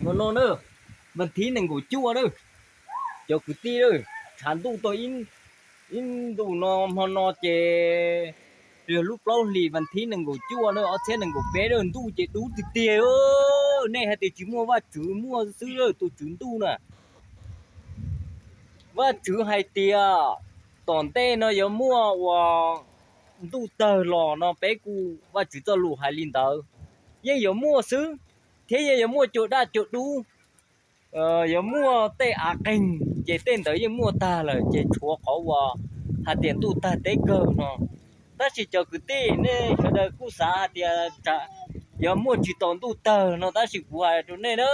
No no na, vas thib nees nkaum cuaj na, cov kwv tij, tshav ntuj tau ib ntus no hmo no ces yog lub plaub hlis vas thib nees nkaum cuaj na, ob txhiab nees nkaum peb na, ntuj ces dub tiag tiag. Nej hais tias tsis muaj Vajtswv, muaj xwb, tus Tswv ntuj na. Vajtswv hais tias tom ntej no yuav muaj ua ntuj tawg los no, peb kuj Vajtswv txoj lus hais li ntawd, yeej yuav muaj xwb, thiab yeej yuav muaj cua daj cua dub, yuav muaj tej av qeeg, ces tej ntawd yeej muaj tag lawm, ces tshuav qhov uas hais tias ntuj tawg teb kawg no. Tab sis cov kwv tij, nej sawv daws kuj xav hais tias yuav muaj tsis tau ntuj tawg no, tab sis kuv hais rau nej na,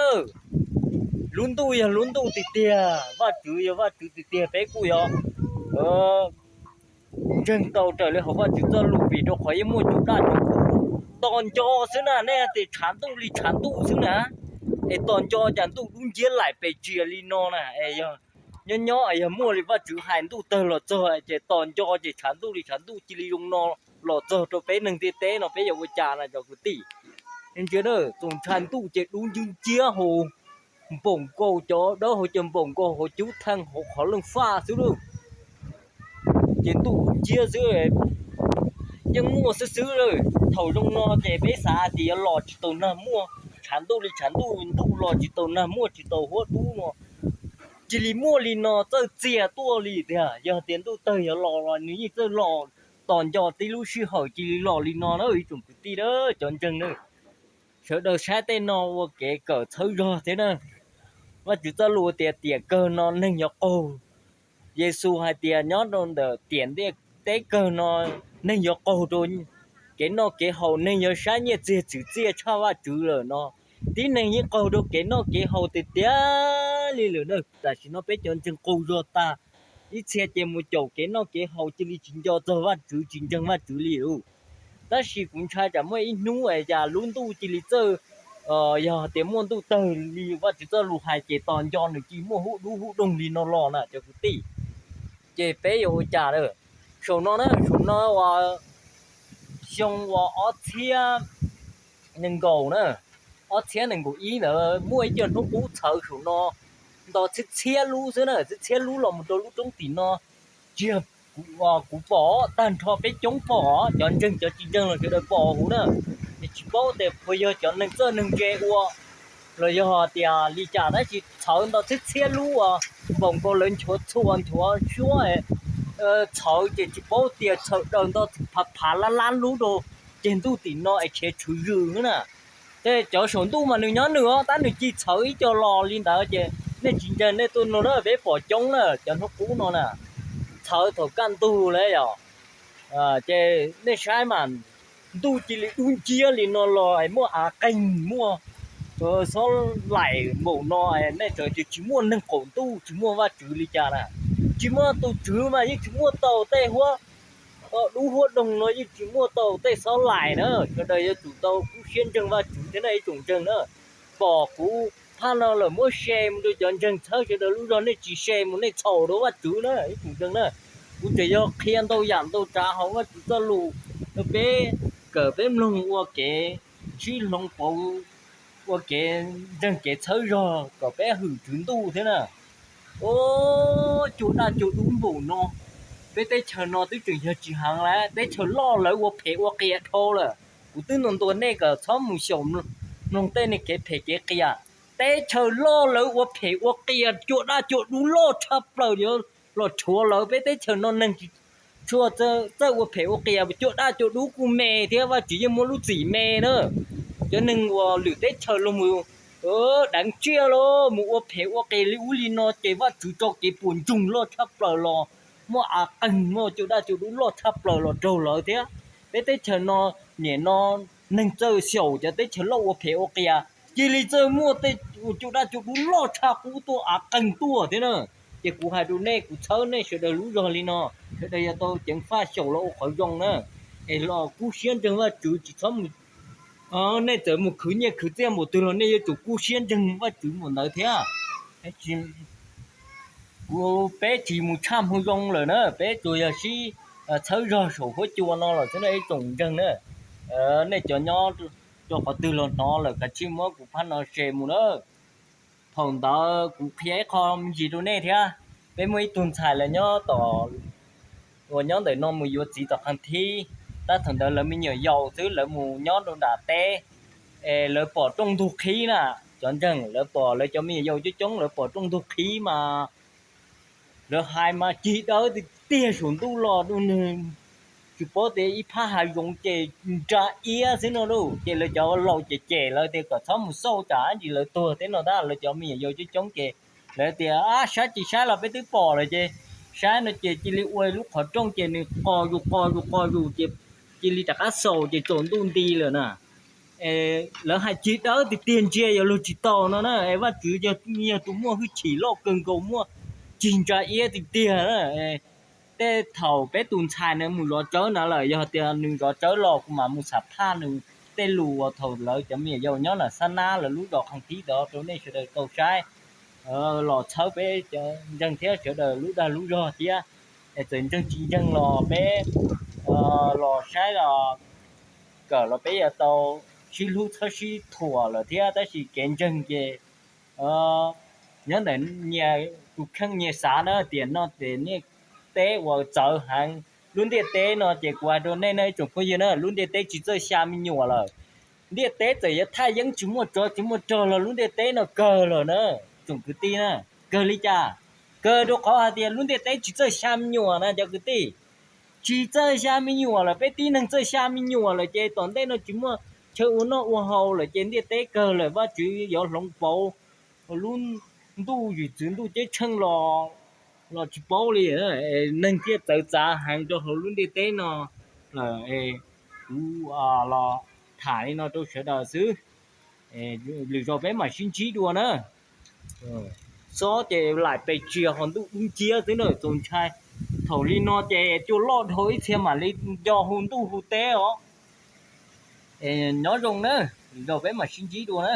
lub ntuj yog lub ntuj tiag tiag, Vajtswv yog Vajtswv tiag tiag, peb kuj yuav ntseeg tau raws li hauv Vajtswv txoj lus, vim rau qhov yeej muaj cua daj cua dub, tos nco xwb na. Nej tias tshav ntuj li tshav ntuj xwb na, es tos nco cas ntuj dub nciab laim pes tsias li no na. Nyob nyob yog muaj li Vajtswv hais, ntuj tawg los txog ces tos nco ces tshav ntuj li tshav ntuj cia li zoo no los txog rau peb neeg ntiaj teb no, peb yuav ua cas na cov kwv tij? Ntsia, txaus ntshai, ntuj ces dub nciab nciab hauv, npaum nkaus cov dawb hauv ces npaum nkaus hauv cub theej hauv qhov leej faj xwb lauj. Ces ntuj dub nciab xwb, yeej muaj xwb xwb. Thaum zoo no ces peb xav tias yuav los tsis tau nag muaj, tshav ntuj li tshav ntuj, ntuj los tsis tau nag muaj, tsis tau huab dub no, cia li muaj li no txawj txias tuaj li tiag. Yog tias ntuj tawg yuav los los nws yeej txawj los, tos nco tib lub sij hawm cia li los li no na ib tsoom kwv tij, cov ntseeg na. Sawv daws saib tej no ua kev kawm txhawb zog thiab na. Vajtswv txoj lus tias tiam kawg no neeg yuav qaug. Yexus hais tias nyob rau ntawm tiam teb kawg no neeg yuav qaug rau kev noj kev haus, neeg yuav saib nyiaj txiag txwm txiaj tshaj Vajtswv lawm no. Tib neeg yeej qaug rau kev noj kev haus tiag tiag li lawm na. Tam sim no peb cov ntseeg qaug zog tag, ib txhia ces mus caum kev noj kev haus cia li tsis nco txog Vajtswv, tsis ntseeg Vajtswv li lauj. Tab sis kuv ntshai tsam muaj ib hnub es cas lub ntuj cia li txawj, yog tias muaj ntuj tawg li Vajtswv txoj lus hais ces tos nco nws cia muaj hub dub hub doog li no los na cov kwv tij. Ces peb yuav ua cas na? Saum no na, saum no uas xyoo uas ob txhiab nees nkaum na, ob txhiab nees nkaum ib ntawd muaj ib co hnub qub txhawv saum no nto txhiab txhiab lub xwb na, txhiab txhiab lub los mus rau lub roob tim no. Tsis yog kuv pom, tag nrho peb coob pom, cov ntseeg cov tsis ntseeg los sawv daws pom huv na. Es tsis paub tias puas yog cov neeg txawj neeg ntse ua los yog tias li cas, tab sis txhawv nto txhiab txhiab lub uas npaum nkaus lawv nchuav txhuas nchuav suab, txhawv ces tsis paub tias txhawv daws nto phav phav lab lab lub rau ceg ntuj tim no es khiav tshwv zws na. Ces cov saum ntuj mas nws nyob nws os, tab nws cia txhawv ib co los li ntawd ces nej tsis ntseeg nej tuaj nug na, peb pom coob na cov hnub qub no na. Txhawv thaum kaj ntug lawm yom. Ces nej saib mas, ntuj cia li dub nciab li no los es muaj av qeeg, muaj xob laim npaum no, nej txawm tias tsis muaj neeg qaum ntuj, tsis muaj Vajtswv li cas na? Tsis muaj tus Tswv mas yeej tsis muaj tau tej huab dub huab doog no, yeej tsis muaj tau tej xob laim na. Sawv daws yuav tsum tau kub siab ntseeg Vajtswv thiab na ib tsoom ntseeg na. Pom kuv phaj no lawm muab share mus rau cov ntseeg txhawb sawv daws lub zog, nej tsis share mus nej txhaum rau Vajtswv na ib tsoom ntseeg na. Kuv tseem yog qhia ntau yam ntau tsav hauv Vajtswv txoj lus rau peb kawm peb mloog ua kev sib hloov pauv, ua kev ntseeg kev txhawb zog kom peb hwm Tswv Ntuj thiab na. Os, cua daj cua dub npaum no, peb teb chaws no twb tseem yog tsis heev lawm, teb chaws loj lawv ua phem ua qias dhau lawm. Kuv twb ntuas ntuas nej kom txhob mus xyaum mloog tej neeg kev phem kev qias. Teb chaws loj lawv ua phem ua qias, cua daj cua dub loj tshaj plaws los rhuav lawv. Peb teb chaws no neeg tsis tshua txawj ua phem ua qias, cua daj cua dub kuj me thiab Vajtswv yeej muab lub txim me na. Cov neeg uas lwm teb chaws los mus deev tsiaj los mus ua phem ua qias li ub li no ces Vajtswv tso kev puas ntsoog loj tshaj plaws los, muaj av qeeg muaj cua daj cua dub loj tshaj plaws los raug lawv thiab. Peb teb chaws no, nim no neeg txawj xyaum cov teb chaws loj ua phem ua qias, cia li txawj muaj tej cua daj cua dub loj tshaj qub tuaj, av qeeg tuaj thiab na. Ces kuv hais rau nej, kuv txhawb nej sawv daws lub zog li no, sawv daws yuav tau ceev faj xyaum los ua qhov zoo na. Es los kub siab ntseeg Vajtswv, tsis txhob mus, nej txawm mus khwv nyiaj khwv txiaj npaum twg los nej yuav tsum kub siab ntseeg Vajtswv npaum ntawd thiab. Kuv, peb tsis mus tshaj hmoo zoo lawm na, peb tsuas yog sib txhawb zog saum huab cua no lawm xwb na ib tsoom ntseeg na. Nej cov nyob rau qhov twg los hnov lawm kav tsij muab kuv phab no share mus na. Thaum ntawd kuv qhia ib qho me ntsis rau nej thiab. Peb muaj ib tug ntxhais lawv nyob tom, uas nyob ntawm no mus yuav txiv tom qhov thib, tab thaum ntawd lawv me nyuam yaus xwb, lawv mus nyob rau nram teb, es lawv pom rooj ntug qhib na. Cov ntseeg lawv pom, lawv cov me nyuam yaus coob coob lawv pom rooj ntug qhib mas lawv hais mas cig dawb tiag tiag saum ntuj los rau nws, tsis paub tias ib phab hav zoov ces nra iab xwb no lauj. Ces lawv cov laus ces cem lawv tias kom txhob mus xauj tsam ib ntsis lawv tuag teb no tab. Lawv cov me nyuam yaus coob coob ces lawv tias, Ab, saib tsis saib los peb twb pom lawm. Ces saib no ces cia li ua lub qhov rooj ces nws qos zus qos zus qos zus ces cia li rov qab xaus ces tsaus ntuj nti lawm na. Lawv hais cig dawb tiag tiag, ntsia yuav luag tsis taus no na. Es Vajtswv yog tus muaj hwj chim loj kawg nkaus, muaj cig ntsa iab tiag tiag na. Tej thaum peb tus ntxhais nws mus zov tsawb na lawm, yog tias nws zov tsawb los kuv mam mus xam phaj nws tej lus uas thaum lawv cov me nyuam yaus nyob nram Xab Nab lawv lub zos qhov thib ntawd rau nej sawv daws tau saib, los txhawb peb cov ntseeg thiab sawv daws lub dag lub zog thiab. Es txawm ntseeg tsis ntseeg los peb los saib los kawm los peb yuav tau sib hlub txhawb sib thuam lawm thiab. Tab sis kev ntseeg ces nyob ntawm nyias tus kheej nyias xav na. Tiam no ces niaj teb uas txawv heev, lub ntiaj teb no ces kuv hais rau nej no ib tsoom phooj ywg na, lub ntiaj teb tsis txawj xya me nyuam lawm. Ntiaj teb txawm yuav thaj yeeb tsis muaj tsov tsis muaj rog los lub ntiaj teb no kawg lawm na, tsoom kwv tij na. Kawg li cas? Kawg rau qhov hais tias lub ntiaj teb tsis txawj xya me nyuam na cov kwv tij. Tsis txawj xya me nyuam lawm, peb tib neeg txawj xya me nyuam lawm ces tom ntej no tsis muaj chaw ua noj ua haus lawm ces ntiaj teb kawg lawm, Vajtswv yuav hloov pauv lub ntuj ywm txwv ntuj ceeb tsheej los tsis paub li. Neeg thiaj txawv txav heev rau hauv lub ntiaj teb no lawm. Kuv los tham li no rau sawv daws xwb, lwm zaus peb mam sib ntsib dua na. Xob ces laim pes tsias ho ntuj dub nciab xwb na, txaus ntshai. Thaum li no ces cua loj dhau ib txhia mam li nco hu ntuj hu teb os. Nyob zoo na, lwm zaus peb mam sib ntsib dua na.